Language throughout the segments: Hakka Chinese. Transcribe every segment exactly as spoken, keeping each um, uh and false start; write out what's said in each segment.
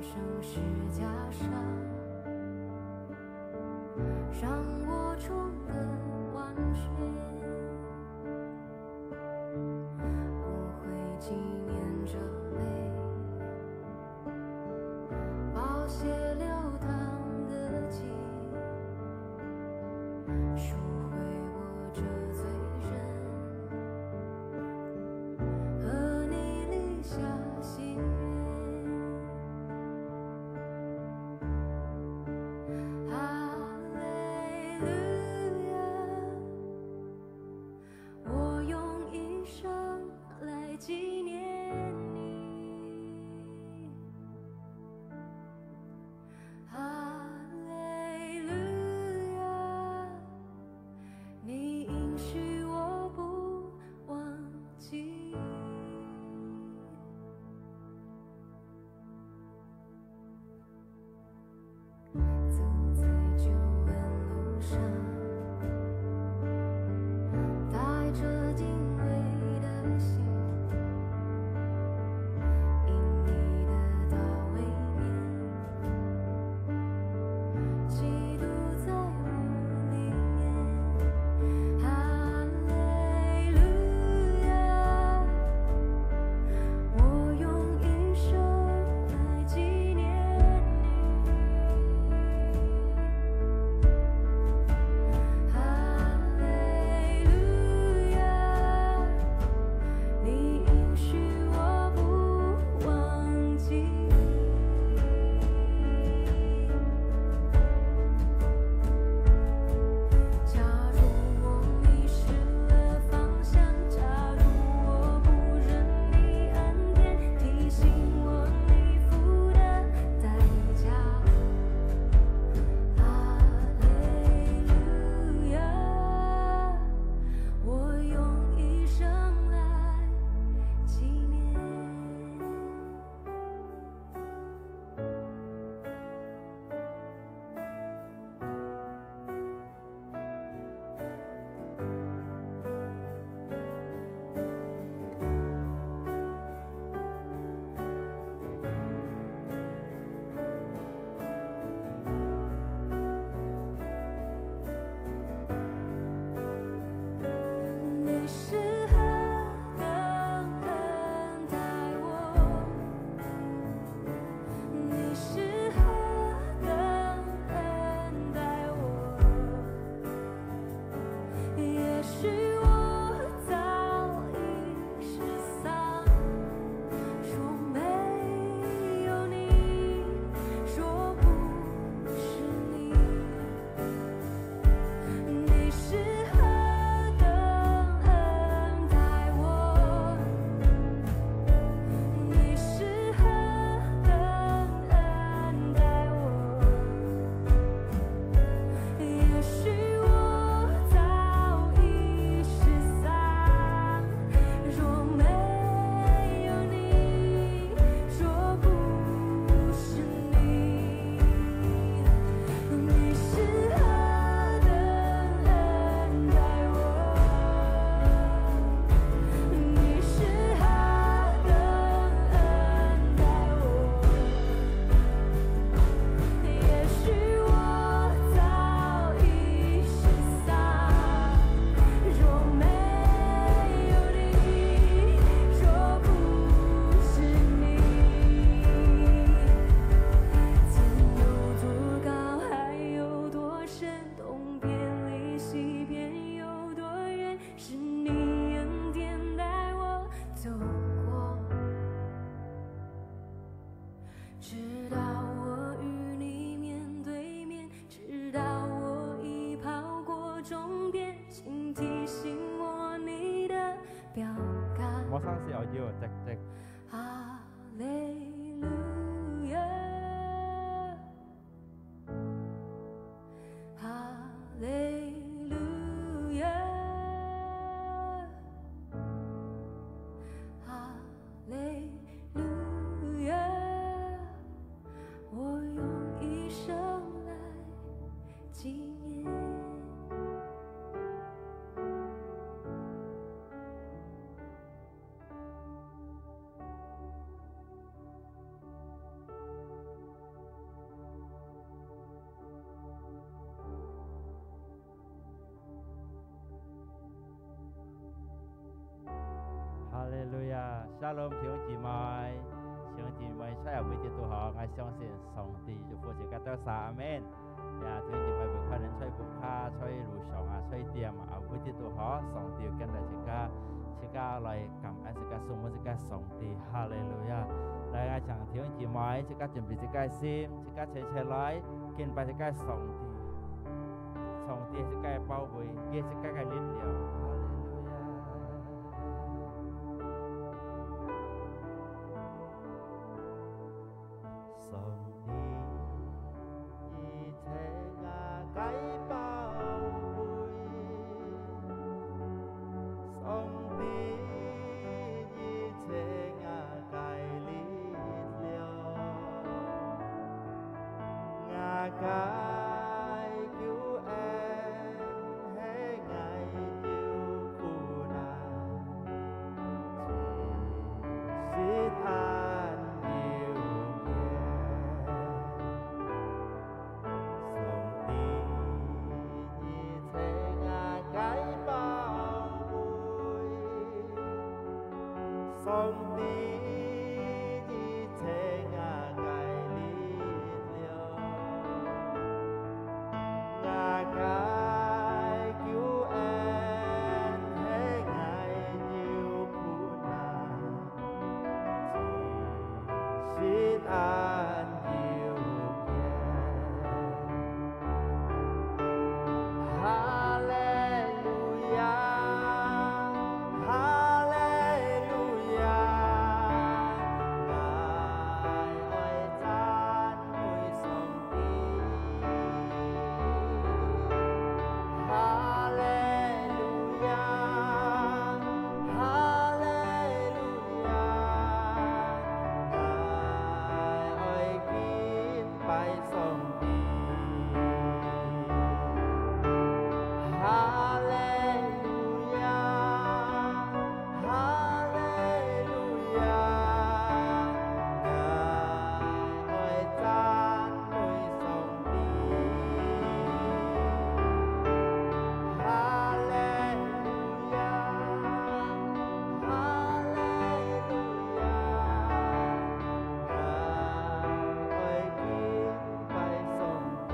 生死架上，让我重得完全。我会纪念这杯宝血流淌的记，赎回我这罪人，和你立下心愿。哈利路亚，我用一生来纪念你。哈利路亚，你应许我不忘记。 走在救恩路上，带着敬畏的心，因你的道威严，基督在我里面。哈利路亚，我用一生来纪念你。哈利路亚，你应许我不忘记。 假如我迷失了方向，假如我不认你恩典，提醒我你付的代价。哈利路亚，我用一生来纪念。 你是何等恩待我，你是何等恩待我。也许我早已失散，若没有你，若不是你。 你是何等恩待我，你是何等恩待我。也许我早已失散， 若没有你，若不是你。你是何等恩待我，你是何等恩待我。 也许我早已失散，若没有你，若不是你。天有多高，海有多深，东边离西边有多远，是你恩典带我走过。 直到我与你面对面，直到我已跑过终点，请提醒我你的标杆。莫生死，愛有直直。哈利路亚。 哈利路亚，哈利路亚，我用一生来纪念。Shalom，弟兄姊妹，弟兄姊妹，在哪位都好，𠊎相信上帝祝福自家多儕，阿門。呀，弟兄姊妹，不管你在屋下、在路上啊、在店啊，哪位都好，上帝有跟帶自家，自家來感恩自家、數目自家上帝，哈利路亞！來，𠊎請弟兄姊妹，自家準備自家个心，自家齊齊來敬拜自家个上帝。上帝係自家个寶貝，也係自家个力量。哈利路亞！ 上帝，你係𠊎个寶貝。上帝，你係𠊎个力量。𠊎个救恩係𠊎有苦難。 實安有緣。上帝，你係𠊎个寶貝。上帝，你係𠊎个力量。 𠊎个救恩係𠊎有苦難，實安有緣。哈利路亞，哈利路亞，𠊎愛讚 美上帝。哈利路亞，哈利路亞，𠊎愛敬拜上帝。哈利路亞， 哈利路亞，𠊎愛讚美上帝。哈利路亞，哈利路亞，𠊎愛敬拜上帝。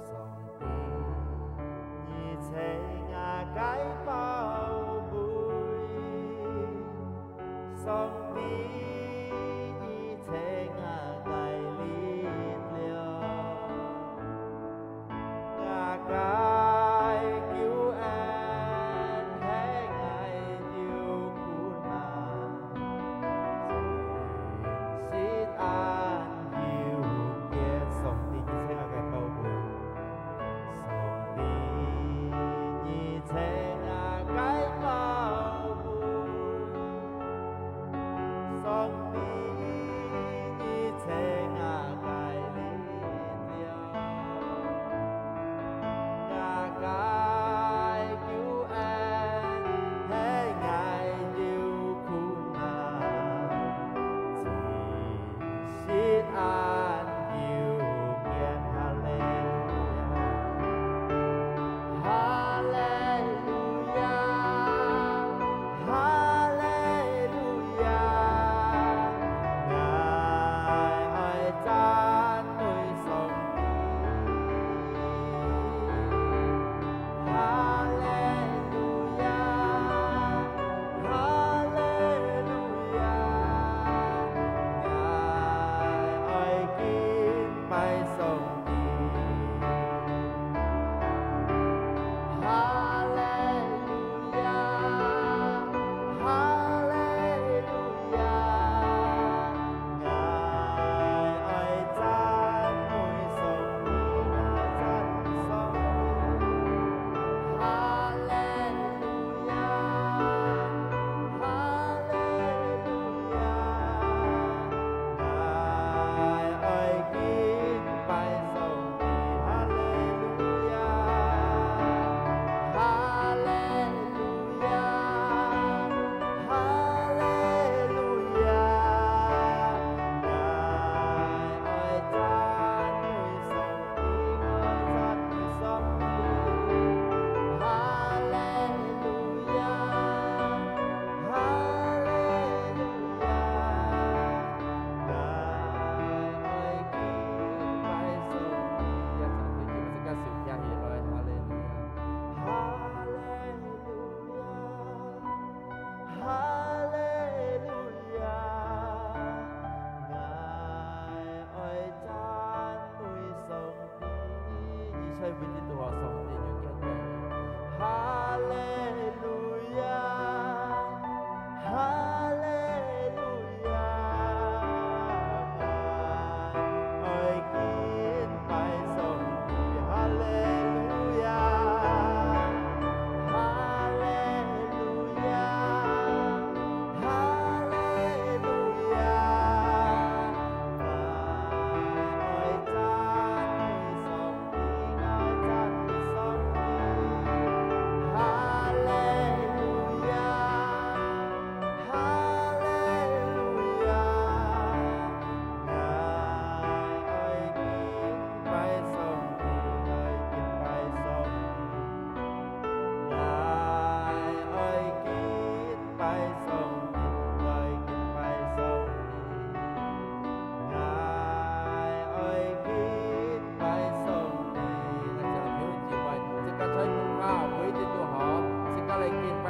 上帝，你係𠊎个寶貝。上帝，你係𠊎个力量。𠊎个救恩係𠊎有苦難。 實安有緣。上帝，你係𠊎个寶貝。上帝，你係𠊎个寶貝。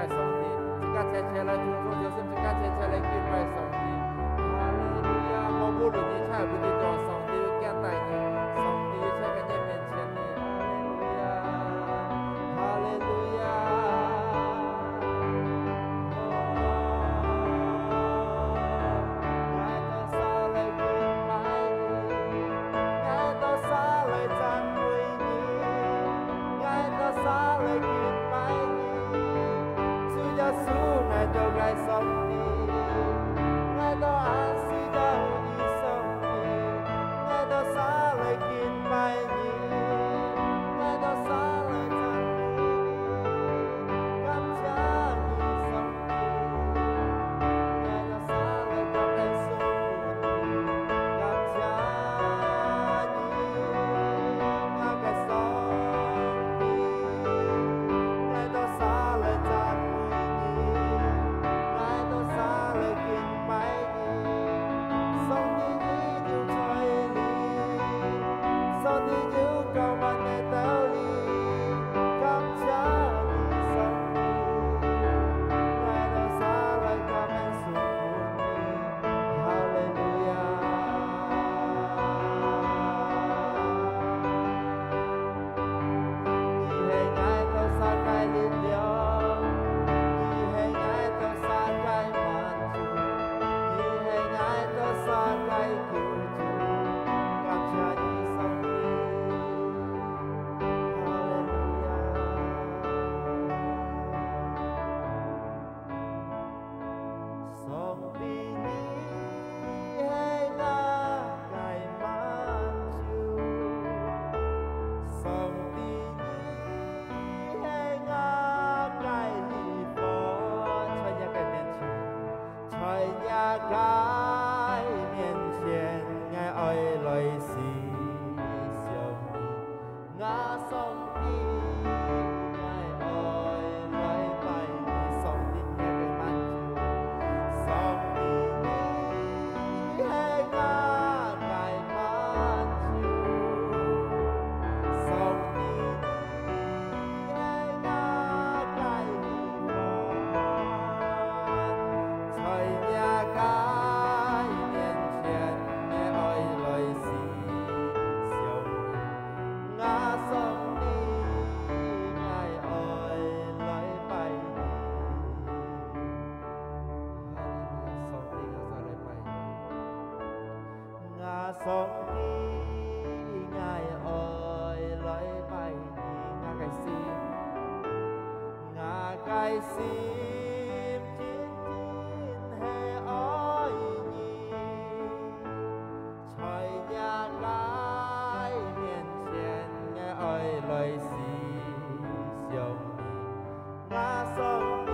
上帝，自家齊齊來同眾，就是自家齊齊來敬拜上帝。哈利路亞！無論你在哪个地方，上帝有見到你，上帝有在你面前呢。哈利路亞！哈利路亞！哦，𠊎兜儕來敬拜你，𠊎兜儕來讚美你，𠊎兜儕來敬拜你。主耶穌，𠊎兜个上帝，𠊎兜恁需要你，上帝，𠊎兜儕來敬拜你，𠊎兜儕來讚美你，感謝你，上帝。 上帝，你有在這，上帝有教𠊎兜个道理。感謝你，上帝，𠊎兜儕來感恩頌分你。哈利路亞！你係𠊎兜儕个力量，你係𠊎兜儕个滿足，你係𠊎兜儕个 救主，感謝你，上帝。哈利路亞！上帝，你係𠊎个滿足，上帝，你係𠊎个喜樂，在若个面前。 在若个面前，𠊎愛來思想你。𠊎上帝，𠊎愛來拜你。上帝，你个滿足。上帝，你係𠊎个滿足。上帝，你 在若个面前，𠊎愛來思想你。𠊎上帝，𠊎愛來拜你。哈利路亞，上帝，𠊎再來拜你。 𠊎上帝，𠊎愛來拜你，𠊎个心，𠊎个心真真係愛你。在若个面前，𠊎愛來思想你。 𠊎上帝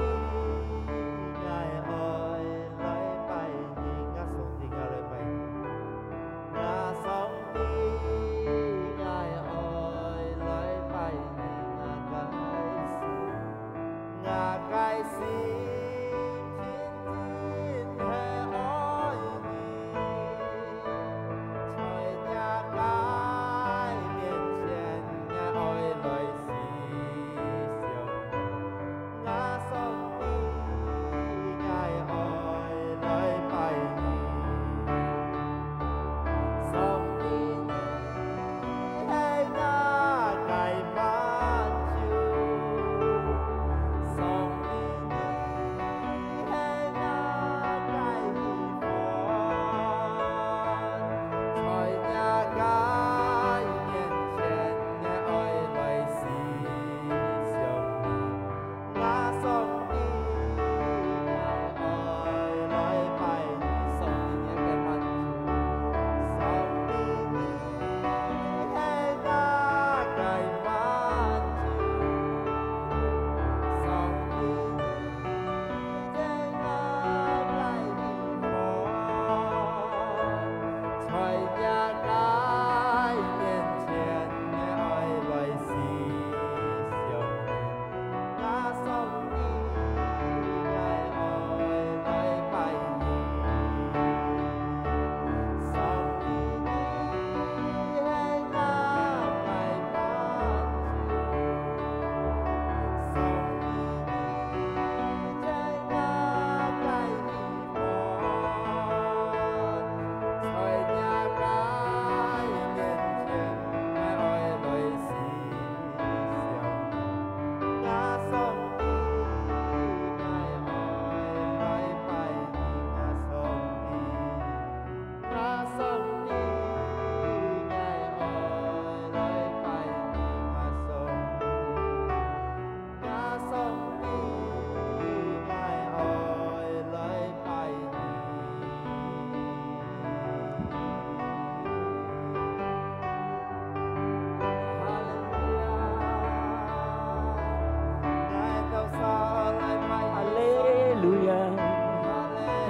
，𠊎愛來拜你。𠊎上帝，𠊎來拜你。𠊎上帝，𠊎愛來拜你。𠊎个心，𠊎个心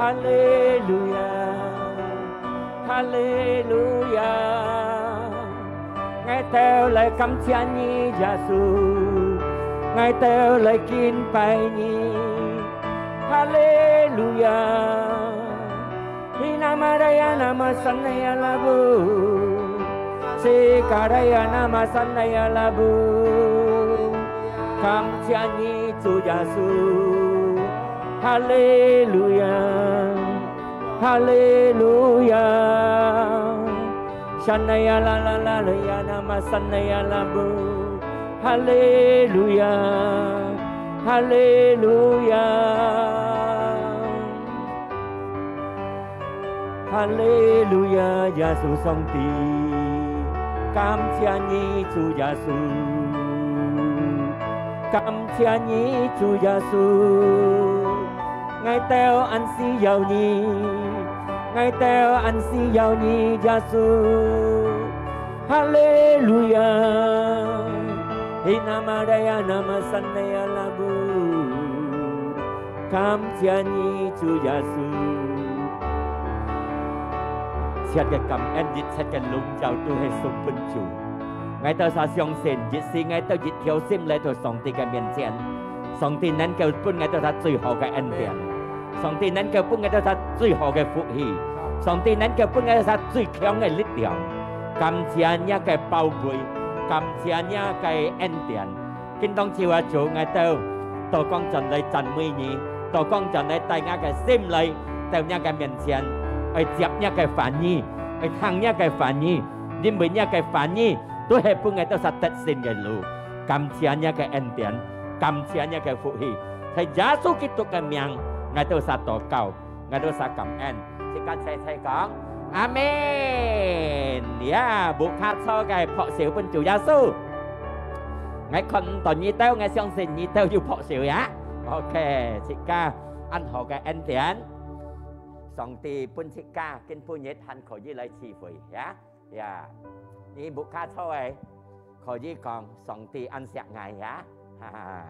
哈利路亞，哈利路亞！𠊎兜來感謝你，耶穌，𠊎兜來敬拜你。哈利路亞！Hinamadaya nama sanaya labu, sikaraya nama sanaya labu。感謝你，主耶穌！哈利路亞！ 哈利路亞！Sanaya la la la la ya nama sanaya labu. 哈利路亞！哈利路亞！哈利路亞！耶穌上帝，感謝你，主耶穌！感謝你，主耶穌！ 𠊎兜恁需要你，𠊎兜恁需要你，耶穌！哈利路亞！Hinamadaya nama sanaya labu。感謝你，主耶穌！一切个感恩，一切个榮耀，都係送分主。𠊎兜儕相信，一時𠊎兜一條心來到上帝个面前， 上帝能夠分𠊎兜儕最好个恩典，上帝能夠分𠊎兜儕最好个福氣，上帝能夠分𠊎兜儕最強个力量。感謝若个寶貝，感謝若个恩典。今當晝啊，主，𠊎兜都講轉來讚美你，都講轉來帶若个心來到若个面前，愛接若个話語，愛聽若个話語，因為若个話語都係分𠊎兜儕得勝个路。 感謝若个恩典，感謝若个福氣。在耶穌基督个名，𠊎兜儕禱告，𠊎兜儕感恩。自家齊齊講：「阿門！」呀，屋下坐个拍手分主耶穌。𠊎看毋到你兜，𠊎相信你兜有拍手呀。OK，自家恁好个恩典，上帝分自家今晡日還可以來聚會呀。 呀，你屋下坐个，可以講上帝恁惜𠊎呀，哈哈哈。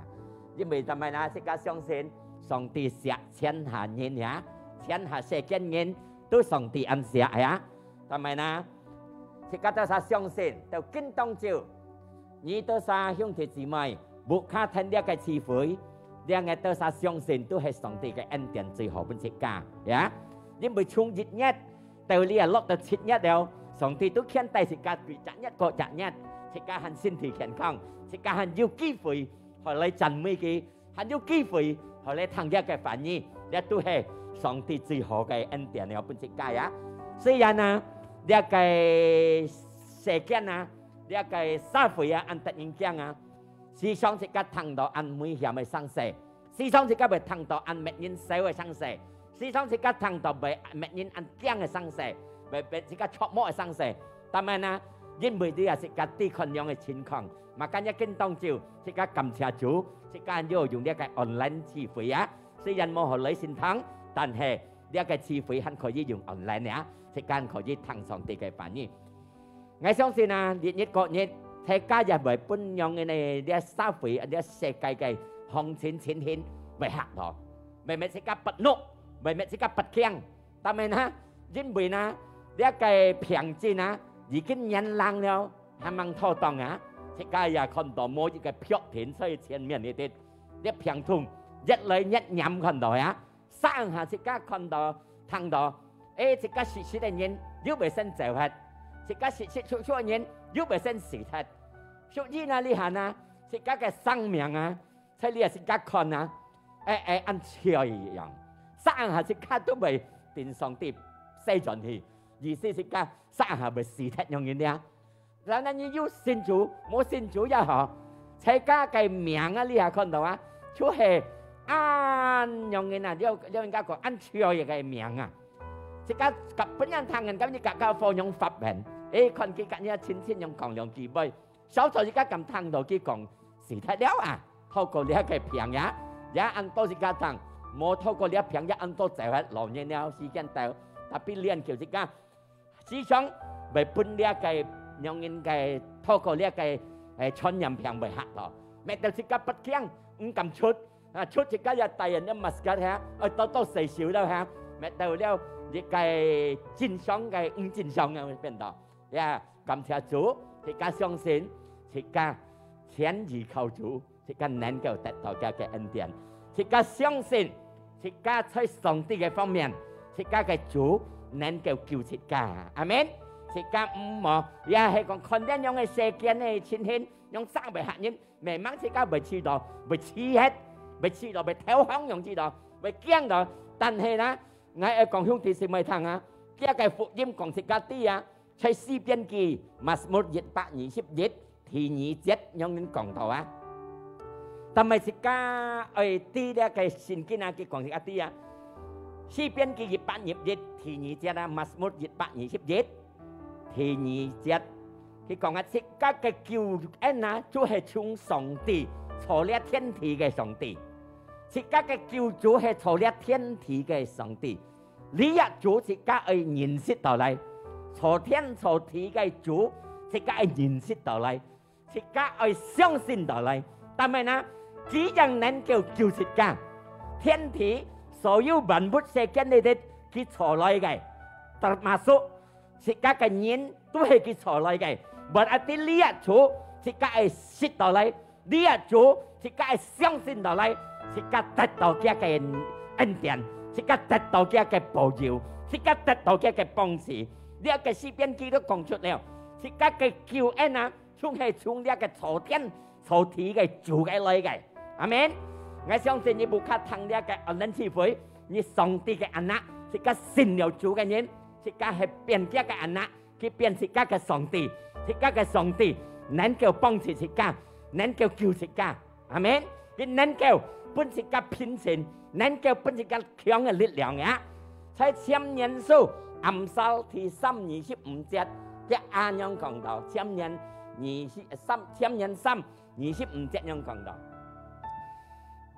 因為做麼个呢？自家相信上帝惜全下人呀，全下世間人都上帝恁惜呀。做麼个呢？自家兜儕相信，到今當晝，你兜儕兄弟姊妹，屋下聽這个聚會，這𠊎兜儕相信都係上帝个恩典最好分自家呀。因為從一月 到這落到七月了，上帝都牽帶自家，對隻月過隻月，自家還身體健康，自家還有機會，好來讚美佢，還有機會，好來聽這个話語，這都係上帝最好个恩典了，分自家呀。雖然啊，這个世間啊，這个社會啊，恁得人驚啊，時常自家聽到恁危險个聲勢， 時常自家會聽到恁搣人愁个聲勢，時常自家聽到會搣人恁驚个聲勢，會搣自家著魔个聲勢。但係呢，因為這也自家知看樣个情況，嘛今日今當晝，自家感謝主，自家又用這个online聚會啊。雖然無好來聖堂，但係這个聚會還可以用online啊，自家還可以聽上帝个話語。 𠊎相信啊，日日過日，大家也會分樣个呢，這社會、這世界个行情情形會嚇到，會搣自家發怒，會搣自家發驚。但係呢，因為呢，這个病症啊，已經年零了，還吂妥當啊，自家也看到無一个標點在前面一滴，這病痛越來越嚴，看到呀。 煞下自家看到、聽到，欸，自家實實个人又會先走忒，自家實實處處个人又會先死忒。所以呢，這下呢，自家个生命啊，在這自家看啊，欸欸，恁脆樣，煞下自家都會對上帝篩轉去，意思自家煞下會死忒樣人呀。 然後你有信主，無信主也好，自家个命啊，這下看到啊，就係恁樣个啊，了，了人家講恁脆个命啊。自家甲分人聽人，甲你甲甲火樣發現，欸，看佢甲你啊，親親樣講兩句話，少早自家敢聽到佢講死忒了啊，透過這个病呀，也恁多自家聽，無透過這病也恁多走忒老年了，時間到，tapi連叫自家 時常會分這个，讓人个透過這个，欸，傳染病會嚇到。搣到自家發驚，毋敢出。啊，出自家也戴人个masker哈，愛多多洗手了哈。搣到了一個真相个毋真相个變到。呀，感謝主，自家相信，自家全依靠主，自家能夠得到佢个恩典。自家相信，自家在上帝个方面，自家个主能夠救自家。阿門。自家毋好，也係講看這樣个世間个情形，用生會嚇人，明明自家會試到，會試忒，會試到，會投降，用試到，會驚到。但係呢，𠊎愛講兄弟姊妹聽啊，這个福音講自家知啊，在詩篇記，Mazmur一百二十一，第二節樣人講到啊。但係自家愛知這个聖經啊，佢講自家知啊。詩篇記一百二十一，第二節啊，Mazmur一百二十一，第二節，佢講啊，自家个救恩啊，就係從上帝，造了天地个上帝。自家个救主係造了天地个上帝。這主自家愛認識到來，造天造地个主，自家愛認識到來，自家愛相信到來。但係呢，佢正能夠救自家，天地所有萬物世間裡底，佢造來个，termasuk自家个人都係佢造來个。Berarti這主自家愛識到來，這主自家愛相信到來，自家得到佢个恩典，自家得到佢个保佑，自家得到佢个幫助。這个詩篇記都講出了，自家个救恩啊，總係從這个造天造地个主个來个。阿門。𠊎相信你屋下聽這个online聚會，你上帝个anak，自家信了主个人，自家係變佢个anak，佢變自家个上帝，自家个上帝能夠幫助自家，能夠救自家。阿門。佢能夠分自家平靜，能夠分自家強个力量呀。在箴言書Amsal第三二十五節，這恁樣講到，箴言二十三，箴言三二十五節樣講到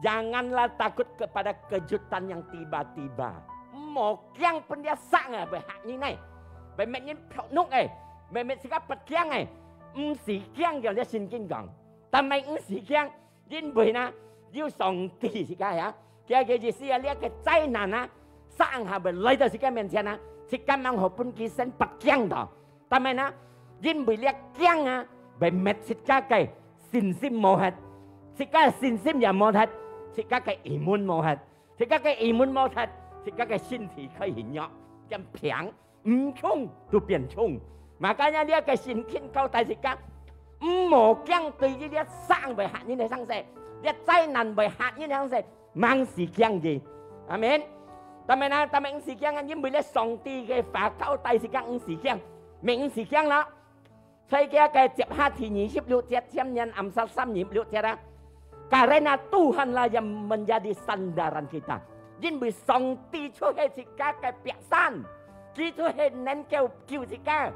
：Janganlah takut kepada kejutan yang tiba-tiba。毋好驚分這煞啊，會嚇人个，會搣人仆祿个，會搣自家發驚个，毋使驚，叫這聖經講。但係毋使驚，因為呢，有上帝自家呀。佢个意思啊，這个災難啊，煞下會來到自家面前啊，自家吂好分佢先發驚到。但係呢，因為這驚啊，會搣自家个信心無忒，自家个信心也無忒，自家个iman無忒，自家个iman無忒，自家个身體開始弱，變病，毋重都變重。Makanya這个聖經交代自家，毋好驚對於這煞會嚇人个生事，這災難會嚇人个生事，吂使驚佢。阿門。但係呢，但係毋使驚啊，因為這上帝个話交代自家毋使驚，毋使驚啦。在佢个接下第二十六節，箴言Amsal三二十六節啊，Karena Tuhanlah yang menjadi sandaran kita。因為上帝就係自家个壁山，佢就係能夠救自家，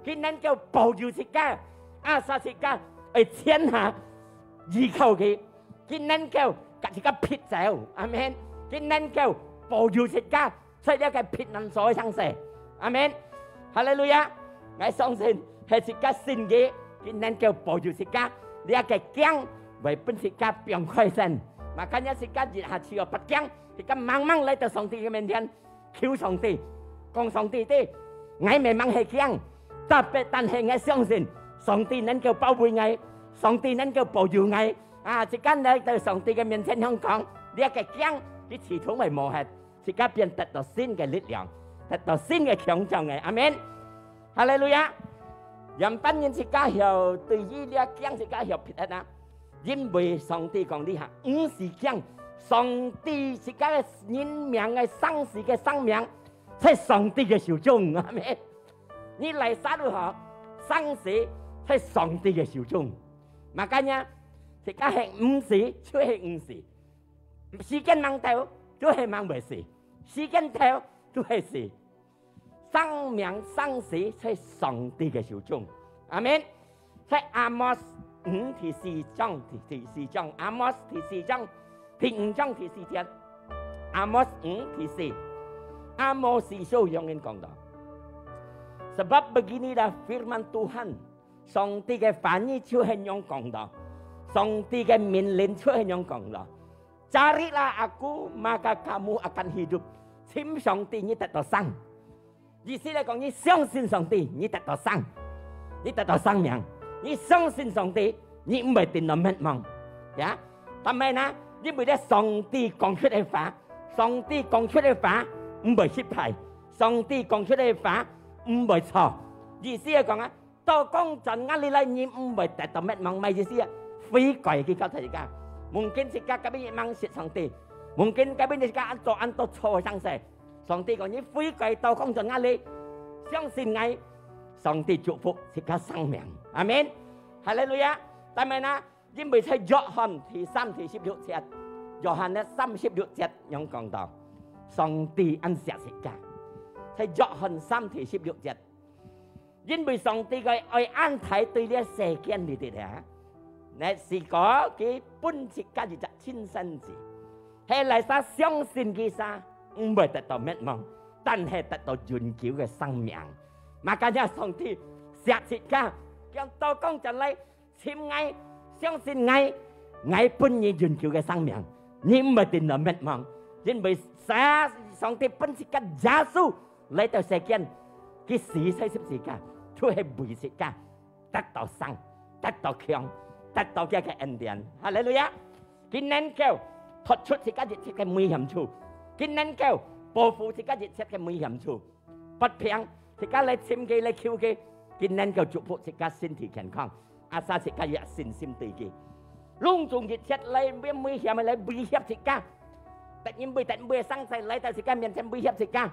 佢能夠保佑自家，asal自家愛前下依靠佢，佢能夠甲自家撇走，阿門。佢能夠保佑自家，在這个避難所个生事。阿門。哈利路亞！𠊎相信係自家信佢，佢能夠保佑自家，這个驚會分自家放開先。Makanya自家一下就愛發驚，自家猛猛來到上帝个面前，求上帝，講上帝知，𠊎memang係驚，tapi但係𠊎相信上帝能夠保衛𠊎，上帝能夠保佑𠊎。啊，自家來到上帝个面前向講，這个驚佢始終會無忒。 自家變得到新个力量，得到新个強壯个。阿門。哈利路亞！仰般形自家曉對於這驚自家曉撇忒啊？因為上帝講這下，毋使驚，上帝自家个人命个生死个生命，在上帝个手中。阿門。你來啥都好，生死在上帝个手中。Makanya，自家係毋死，就係毋死。 時間吂到，就係吂會死；時間到，就係死。生命生死在上帝个手中。阿門。在Amos五第四章，第，第四章，Amos第四章，第五章第四節，Amos五第四，阿摩司書樣形講到：Sebab beginilah firman Tuhan，上帝个話語就係樣講到，上帝个命令就係樣講到。 Carilah aku, maka kamu akan hidup。尋上帝，你得到生。意思來講，你相信上帝，你得到生，你得到生命。你相信上帝，你毋會跌到滅亡。呀，但係呢，因為咧上帝講出个話，上帝講出个話毋會失敗，上帝講出个話毋會錯。意思係講啊，到講轉啊，你來，你毋會得到滅亡，麼意思啊？悔改佢告訴自家，mungkin自家今日吂識上帝，mungkin今日自家恁做恁多錯个生事。上帝講，你悔改到講轉啊，你相信𠊎，上帝祝福自家生命。阿門。哈利路亞。但係呢，因為在約翰第三第十六節，約翰呢三十六節樣講到，上帝恁惜自家。在約翰三第十六節，因為上帝个愛恁大對這世間裡底啊，乃是講佢分自家一隻親生子，係哪儕相信佢儕，毋會得到滅亡，但係得到永久个生命。Makanya上帝惜自家，佢講到講轉來，尋𠊎，相信𠊎，𠊎分你永久个生命，你毋會跌到滅亡。因為上帝分自家耶穌來到世間，佢死在十字架，就係為自家得到生，得到強，得到佢个恩典。哈利路亞！佢能夠脫出自家一切个危險處，佢能夠保護自家一切个危險處。 發病，自家來尋佢，來求佢，佢能夠祝福自家身體健康，asal自家有信心對佢。攏總一切來危險个來威脅自家，突然會，突然會生事來到自家面前威脅自家，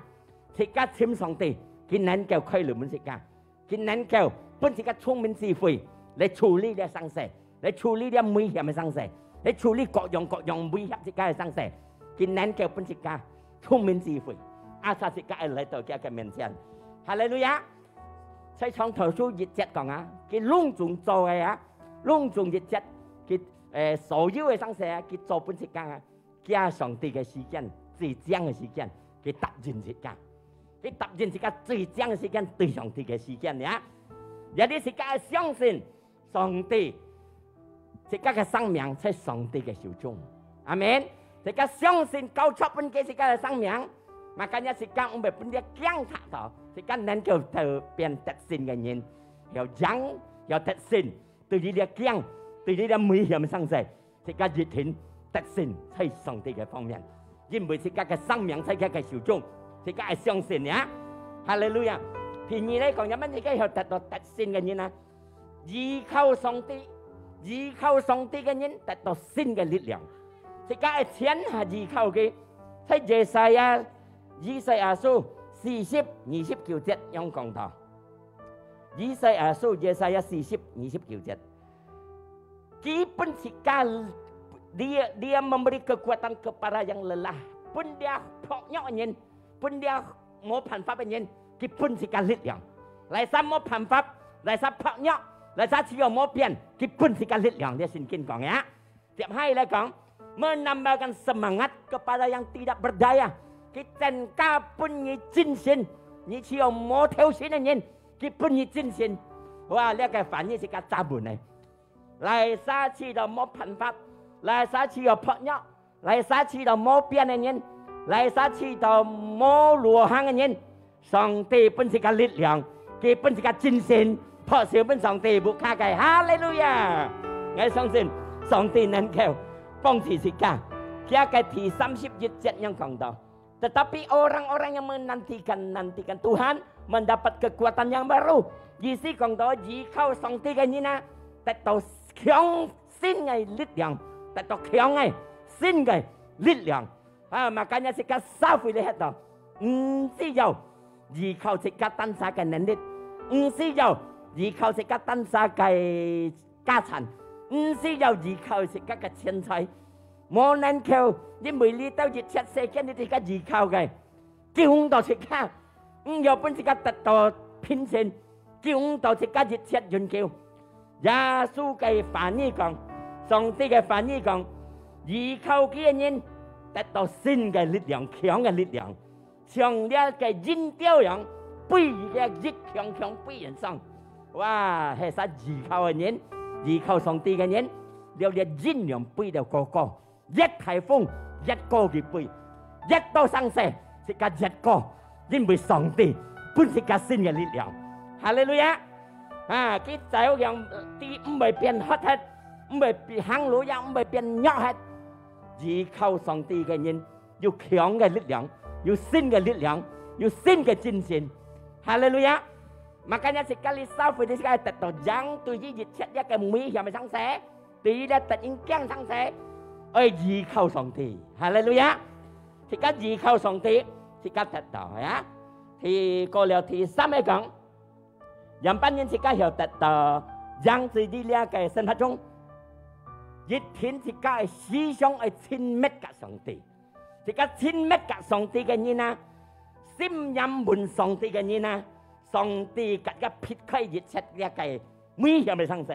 自家尋上帝，佢能夠開路分自家，佢能夠分自家聰明智慧來處理這生事。 來處理這危險个生事，來處理各樣各樣威脅自家个生事，佢能夠分自家聰明智慧，asal自家愛來到佢个面前。哈利路亞！在創頭書一節講啊，佢攏總做个啊，攏總一節，佢，呃，所有个生事啊，佢做分自家啊。 佢上帝个時間，最靚个時間，佢答應自家。佢答應自家最靚个時間，對上帝个時間呀。也你自家愛相信上帝，自家个生命在上帝个手中。阿門。自家相信交託分佢自家个生命，makanya自家毋會分這驚嚇到，自家能夠變得勝个人，曉贏，曉得勝，對於這驚，對於這危險个生事， 自家一定得勝在上帝个方面，因為自家个生命在佢个手中，自家愛相信呀。哈利路亞！第二來講，也問自家曉得到得勝个人啊，依靠上帝，依靠上帝个人得到新个力量。自家愛全下依靠佢。在Yesaya，Yesaya書四十二十九節樣講到，Yesaya書，Yesaya四十二十九節。 佢分自家，dia, dia memberi kekuatan kepada yang lelah，分這薄弱个人，分這無辦法个人，佢分自家力量。哪儕無辦法，哪儕薄弱，哪儕需要無變，佢分自家力量。這聖經講呀。接下來講，menambahkan semangat kepada yang tidak berdaya，佢增加分你精神，你需要無頭神个人，佢分你精神。哇，這个翻譯自家查問呢。 哪儕試著無辦法，哪儕試著薄弱，哪儕試著無變个人，哪儕試著無路行个人，上帝分自家力量，佢分自家精神，拍手分上帝，屋下个。哈利路亞！𠊎相信上帝能夠幫助自家。佢个第三十一節樣講到， Tetapi orang-orang yang menantikan-nantikan Tuhan mendapat kekuatan yang baru。意思講到依靠上帝个人啊，得到強新个力量，得到強个新个力量。啊，makanya自家社會裡歇到，毋需要依靠自家單儕个能力，毋需要依靠自家單儕个 家產，毋需要依靠自家个錢財，無能夠，因為這兜一切世間你自家依靠个，救毋到自家，毋要分自家得到平靜，救毋到自家一切永久。耶穌个話語講，上帝个話語講，依靠佢个人得到新个力量，強个力量。 像這个鷹鳥樣，飛，這一強強飛人上。哇，係儕依靠个人，依靠上帝个人，了這鷹樣飛到高高，越大風，越高佢飛，越多生事，自家越過，因為上帝分自家新个力量。哈利路亞！啊，佢走向地毋會變渴忒，毋會變行路也毋會變弱忒。依靠上帝个人有強个力量，有新个力量，有新个精神。哈利路亞！Makanya自家這社會裡自家得到贏對於一切這个危險个生死。 對於這得人驚生死，愛依靠上帝。哈利路亞！自家依靠上帝，自家得到呀。第過了第三个講，樣般人自家曉得到，贏在你這个生活中，一定自家个思想愛親密甲上帝。自家親密甲上帝个人啊，心念穩上帝个人啊，上帝甲自家撇開一切這个危險个生死。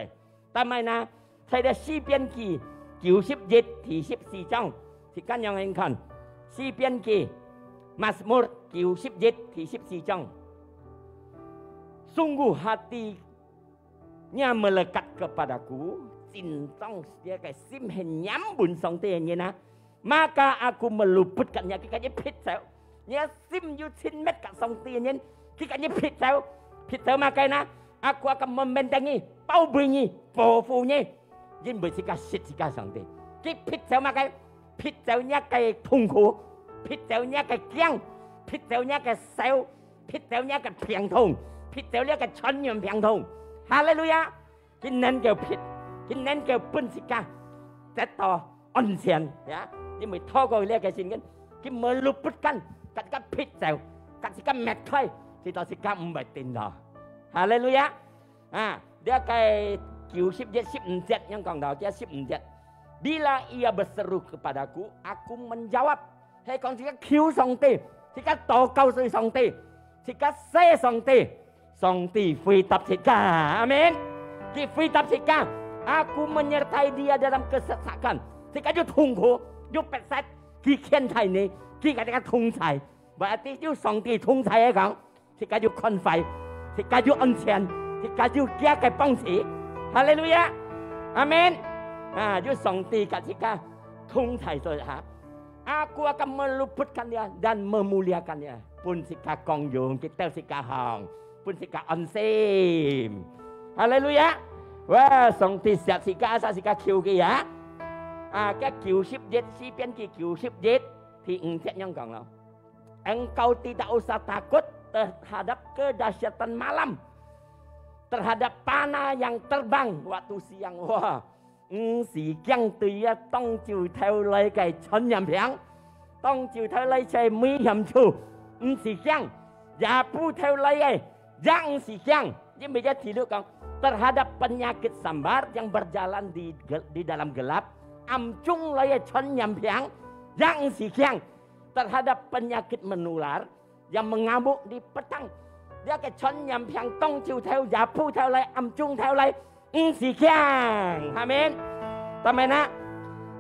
但係呢，在這詩篇記九十一第十四章，自家仰般看？詩篇記，Mazmur九十一第十四章。Sungguh hatinya melekat kepada-Ku，真正這个心係念穩上帝个人啊， Maka Aku meluputkannya，佢甲你撇走。你个心有親密甲上帝个人，佢甲你撇走。撇走麼个呢？Aku akan membentengi，包圍你，保護你，因為自家識自家上帝。佢撇走麼个？撇走你个痛苦，撇走你个驚，撇走你个愁，撇走你个病痛，撇走你个傳染病痛。哈利路亞！ 佢能夠撇，佢能夠分自家得到安全，呀，因為透過這个聖經，佢meluputkan，甲自家撇走，甲自家搣開，使到自家毋會跌倒。哈利路亞！啊，這个九十一十五節，仰講到，這十五節，Bila ia berseru kepada-Ku, Aku menjawab。 係講自家求上帝，自家禱告對上帝，自家謝上帝，上帝回答自家。阿門。佢回答自家，Aku menyertai dia dalam kesesakan。自家有痛苦，有逼迫，佢牽帶你，佢甲自家同在。Berarti有上帝同在个講， 自家有康復，自家有安全，自家有佢个幫助。哈利路亞！阿門！啊，有上帝甲自家同在，所以哈，Aku akan meluputkan dia dan memuliakan dia，分自家光榮，佢兜自家好，分自家安心。哈利路亞！哇，上帝惜自家，惜自家求佢啊！啊，該九十一，詩篇記九十一，第五節仰講咯。 Engkau tidak usah takut terhadap kedahsyatan malam, terhadap panah yang terbang waktu siang. 哇，毋使驚對這當晝頭來个傳染病，當晝頭來个危險處，毋使驚。夜晡頭來个，也毋使驚。因為這第六講，terhadap penyakit sambar yang berjalan di gel-，di dalam gelap，暗中來个傳染病，也毋使驚。 Terhadap penyakit menular yang mengamuk di petang。這个傳染病當晝頭、夜晡頭來、暗中頭來，毋使驚。阿門。但係呢，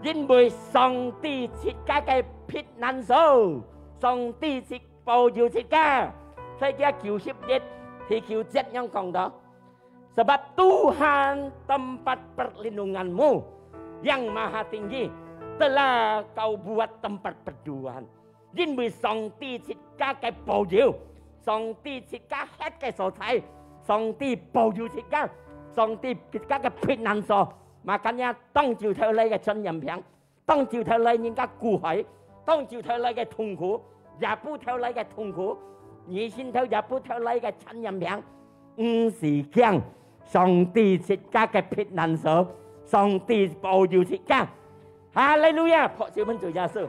因為上帝自家个避難所，上帝自保佑自家。在這九十一第九節仰講到，Sebab Tuhan tempat perlindunganmu, yang Mahatinggi telah kau buat tempat berlindungan。因為上帝自家个保佑，上帝自家歇个所在，上帝保佑自家，上帝自家个避難所，makanya當晝頭來个傳染病， 當晝頭來人家苦害，當晝頭來个痛苦，夜晡頭來个痛苦，二十頭夜晡頭來个傳染病，毋使驚，上帝自家个避難所，上帝保佑自家。哈利路亞！拍手分主耶穌。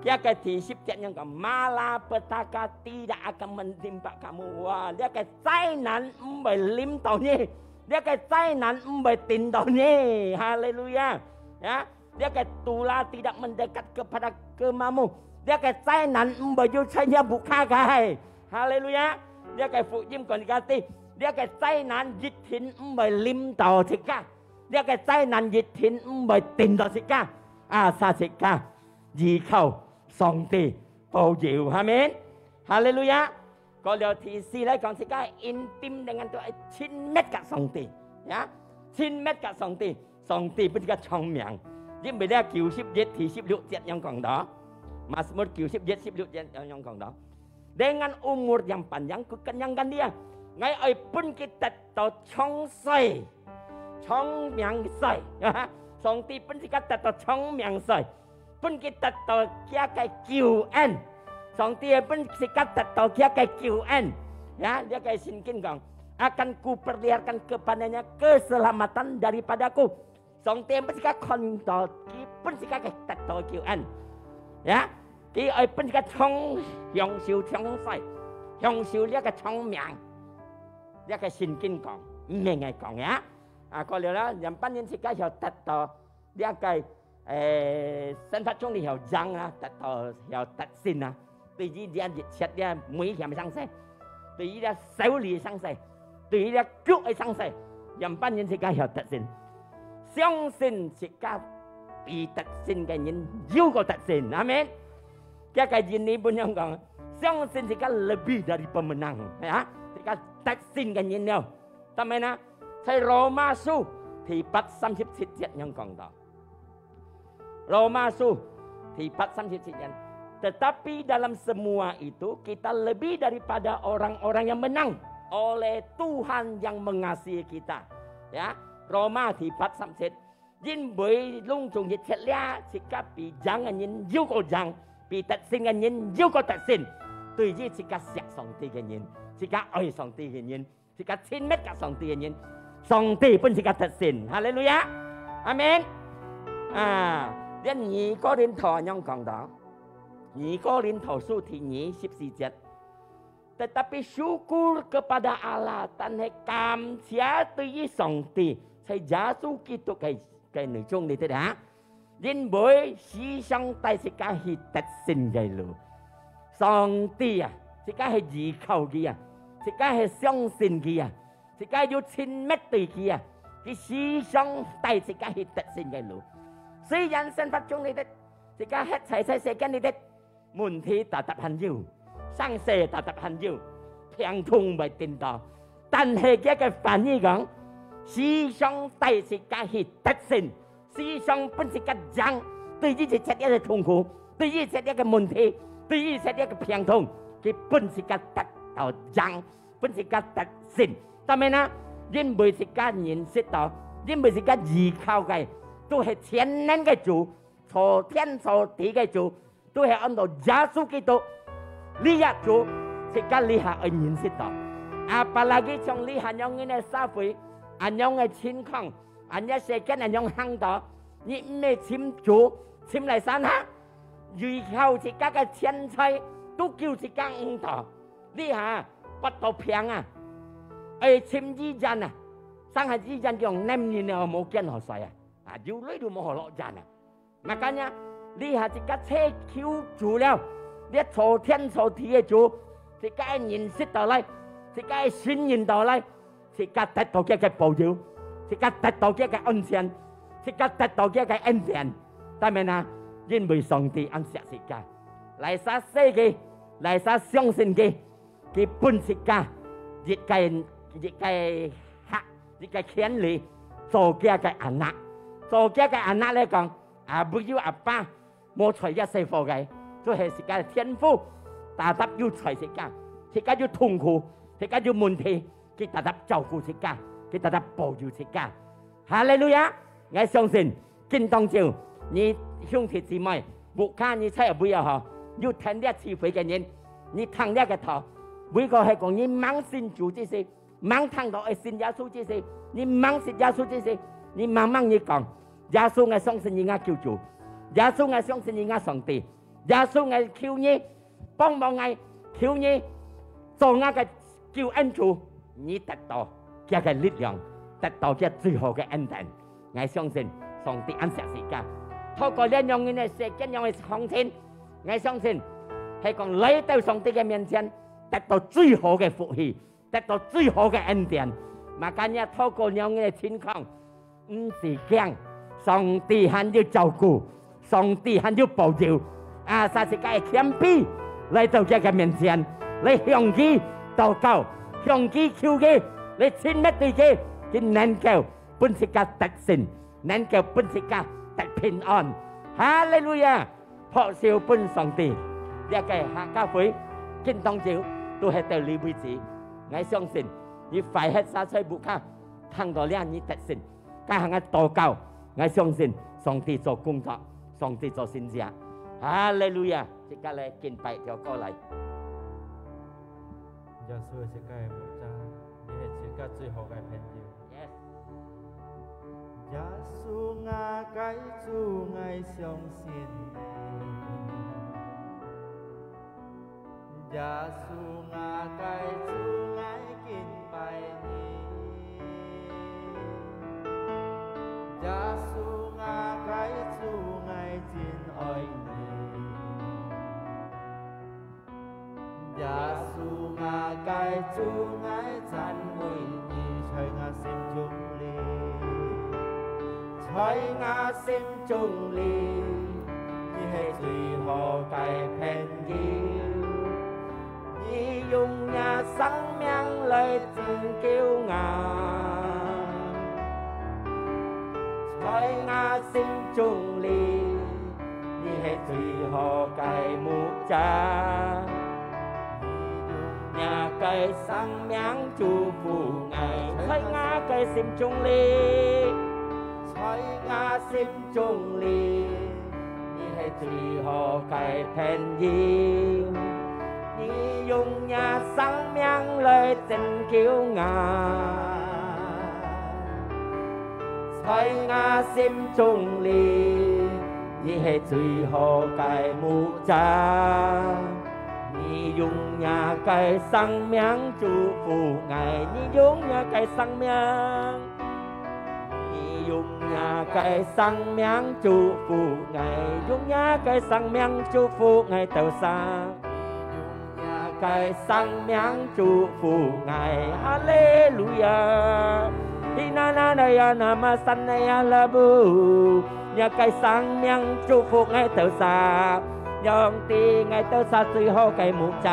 這个第十節仰講，malapetaka tidak akan menimpa kamu。哇，這个災難毋會臨到你。 這个災難毋會臨到你。哈利路亞！Ya，這个tulah tidak mendekat kepada kemamu。這个災難毋會有在你屋下个。哈利路亞！這个福音講个，這个災難一定毋會臨到自家。這个災難一定毋會臨到自家。啊，啥自家依靠上帝保佑，阿門。哈利路亞！ 過了第四來講，自家intim dengan Tuhan，親密甲上帝，ya，親密甲上帝，上帝分自家聰明。因為這九十一第十六節仰講到， Mazmur九十一十六節恁樣講到：Dengan umur yang panjang kukenyangkan dia. 𠊎愛分佢得到長歲，長命歲。上帝分自家得到長命歲，分佢得到佢个救恩。上帝會分自家得到佢个救恩。Ya，這个聖經講，akan kuperlihatkan kepadanya keselamatan daripadaku。 上帝分自家看到，佢分自家个得到救恩。Ya，佢愛分自家長，享受長歲，享受這个長命。這个聖經講，毋係𠊎講呀。啊，過了啦，樣般人自家曉得到這个，誒，生活中裡曉贏啊，得到曉得勝啊。 對於這一切个危險个生死，對於這手裡个生死，對於這腳个生死，樣般人自家曉得勝。相信自家比得勝个人又過得勝。阿門。這个印尼文樣講，相信自家lebih dari pemenang，啊，自家得勝个人了。當然啦，在羅馬書第八三十七節樣講到， 羅馬書第八三十七節，tetapi dalam semua itu kita lebih daripada orang-orang yang menang oleh Tuhan yang mengasihi kita. Ya，羅馬第八三十七，因為攏總一切了，自家比贏个人又過贏，比得勝个人又過得勝。對於自家惜上帝个人，自家愛上帝个人， 自家親密佮上帝个人，上帝分自家得勝。哈利路亞！阿門。啊，連二哥林多恁樣講到，二哥林多書第二十四節，tetapi syukur kepada Allah，但係感謝對於上帝，在耶穌基督个，个內中裡底啊。 因為時常帶自家去得勝个路。上帝啊，自家係依靠佢啊，自家係相信佢啊，自家有親密對佢啊，佢時常帶自家去得勝个路。雖然生活中裡底，自家歇在在世間裡底， 問題tetap還有，生死tetap還有，病痛會顛倒。但係佢个話語講，時常帶自家去得勝，時常分自家贏，對於一切个痛苦，對於一切个問題，對於一切个病痛，佢分自家得到贏，分自家得勝。當然啦，因為自家認識到，因為自家依靠个，都係全能个主，造天造地个主， 都係安到耶穌基督。這下主，自家這下愛認識到。Apalagi像這下恁樣个社會，恁樣个情況，恁樣世間恁樣行到，你毋係尋主，尋來山下，依靠自家个錢財，都救自家毋到。這下發到病啊，愛尋醫院啊，上下醫院用男人啊，無見好勢啊，啊，有鐳都無好落院啊。 Makanya，這下自家切求主了，這造天造地个主，自家愛認識到來，自家愛信任到來，自家得到佢个保佑，自家得到佢个安全，自家得到佢个恩典。但係啊，因為上帝恁惜自家，哪儕惜佢，哪儕相信佢，佢分自家一个，一个客，一个權利，做佢个anak。做佢个anak來講， 啊，無有阿爸，無在這世界个，就係自家个天父，tetap有在自家，自家有痛苦，自家有問題，佢tetap照顧自家，佢tetap保佑自家。哈利路亞！𠊎相信，今當晝，你兄弟姊妹，屋下你在位啊吼，有聽這聚會个人，你聽這个道，每個係講你吂信主之時， 吂聽到愛信耶穌之時，你吂識耶穌之時，你慢慢你講：「耶穌，𠊎相信你个救主。耶穌，𠊎相信你个上帝。耶穌，𠊎求你幫忙𠊎，求你做𠊎个救恩主。」你得到佢个力量，得到佢最好个恩典。 𠊎相信上帝恁惜自家。透過這樣个世間樣个行情，𠊎相信係講來到上帝个面前，得到最好个福氣，得到最好个恩典。Makanya透過樣个情況，毋使驚，上帝還有照顧，上帝還有保佑。Asal自家謙卑來到佢个面前，來向佢禱告，向佢求佢，來親密對佢，佢能夠 分自家得勝，能夠分自家得平安。哈利路亞！拍手分上帝。這个客家會，今當晝都係到這為止。𠊎相信，你快活儕在屋下，聽到這你得勝，加上𠊎禱告，𠊎相信上帝做工作，上帝做神蹟。哈利路亞！自家來敬拜條歌來。耶穌係自家个牧者，你係自家最好个朋友。Yes。耶穌，𠊎个主，𠊎相信你。耶穌，𠊎个主，𠊎敬拜你。耶穌，𠊎个主，𠊎真愛你。 耶穌，𠊎个主，𠊎讚美你，在𠊎心中裡，在𠊎心中裡，你係最好个朋友，你用若生命來拯救𠊎。在𠊎心中裡， 你係最好个牧者，你用若个生命祝福𠊎，在𠊎个心中裡，在𠊎心中裡，你係最好个朋友，你用若生命來拯救𠊎。 在𠊎心中裡，你係最好个牧者。你用若个生命祝福𠊎，你用若个生命，你用若个生命祝福𠊎，用若个生命祝福𠊎兜儕。 若个生命祝福𠊎，哈利路亞！Hinana ya nama sanaya labu，若个生命祝福𠊎兜儕，上帝𠊎兜儕最好个牧者，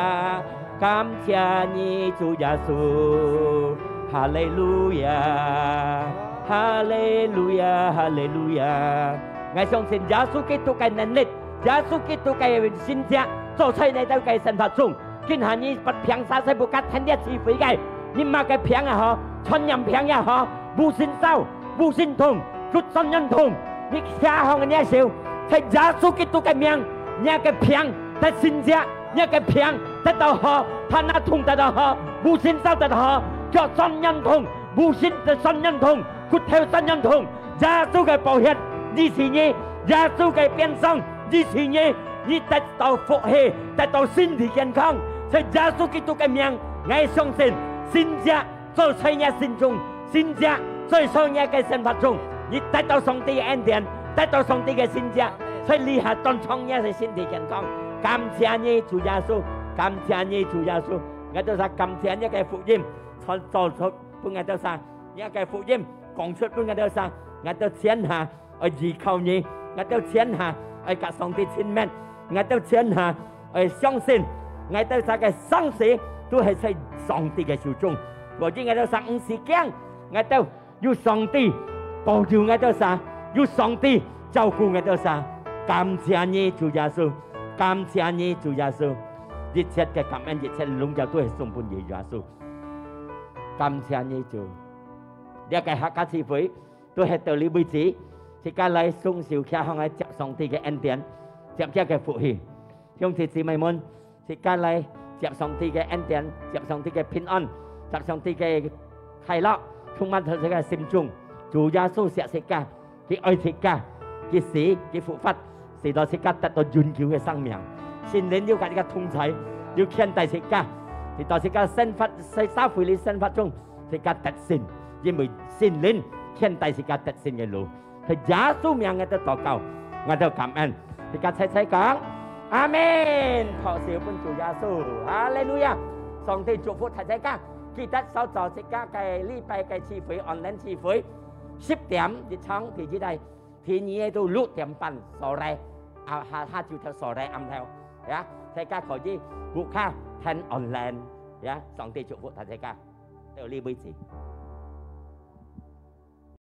感謝你主耶穌，哈利路亞，哈利路亞，哈利路亞！𠊎相信耶穌基督个能力，耶穌基督个神蹟，做在𠊎兜个生活中。 今下你發病儕在屋下聽這聚會个，你麼个病也好，傳染病也好，無信心、無神通，就傳染通，你擎䟘若手，在耶穌基督个名，若个病得神蹟，若个病得到好，怕那痛得到好，無信心得到好，腳傳染通，無信得傳染通，骨頭傳染通，耶穌个寶血醫治你，耶穌个鞭傷醫治你， 你得到福氣，得到身體健康。在耶穌基督个名，𠊎相信神蹟做在若心中，神蹟做在若个生活中，你得到上帝个恩典，得到上帝个神蹟，在這下當場若个身體健康。感謝你主耶穌，感謝你主耶穌，𠊎兜儕感謝你个福音，傳做出分𠊎兜儕，你个福音講出分𠊎兜儕，𠊎兜全下 愛依靠你，𠊎兜全下愛佮上帝親密，𠊎兜全下愛相信，𠊎兜儕个生死都係在上帝个手中。所以𠊎兜儕毋使驚，𠊎兜有上帝保佑𠊎兜儕，有上帝照顧𠊎兜儕。感謝你，主耶穌，感謝你，主耶穌。一切个感恩，一切榮耀都係送分你，耶穌。感謝你，主。這个客家聚會 都係到這為止，自家來雙手擎䟘來接上帝个恩典，接厥个福氣。兄弟姊妹們，自家來接上帝个恩典，接上帝个平安，接上帝个快樂，充滿在自家个心中。主耶穌惜自家，佢愛自家，佢死，佢復活，使到自家得到永久个生命。聖靈又佮自家同在，又牽帶自家，使到自家生活，在社會裡生活中， 自家得勝，因為聖靈牽帶自家得勝个路。在耶穌名𠊎兜禱告，𠊎兜感恩。自家齊齊講，阿門！拍手分主耶穌，哈利路亞！上帝祝福大自家，記得收到自家个禮拜个聚會，online聚會，十點一場，第一个，第二个都六點半，sore，啊，下，下晝頭sore暗頭，呀，大家可以屋下聽online，呀，上帝祝福大自家。 到這為止。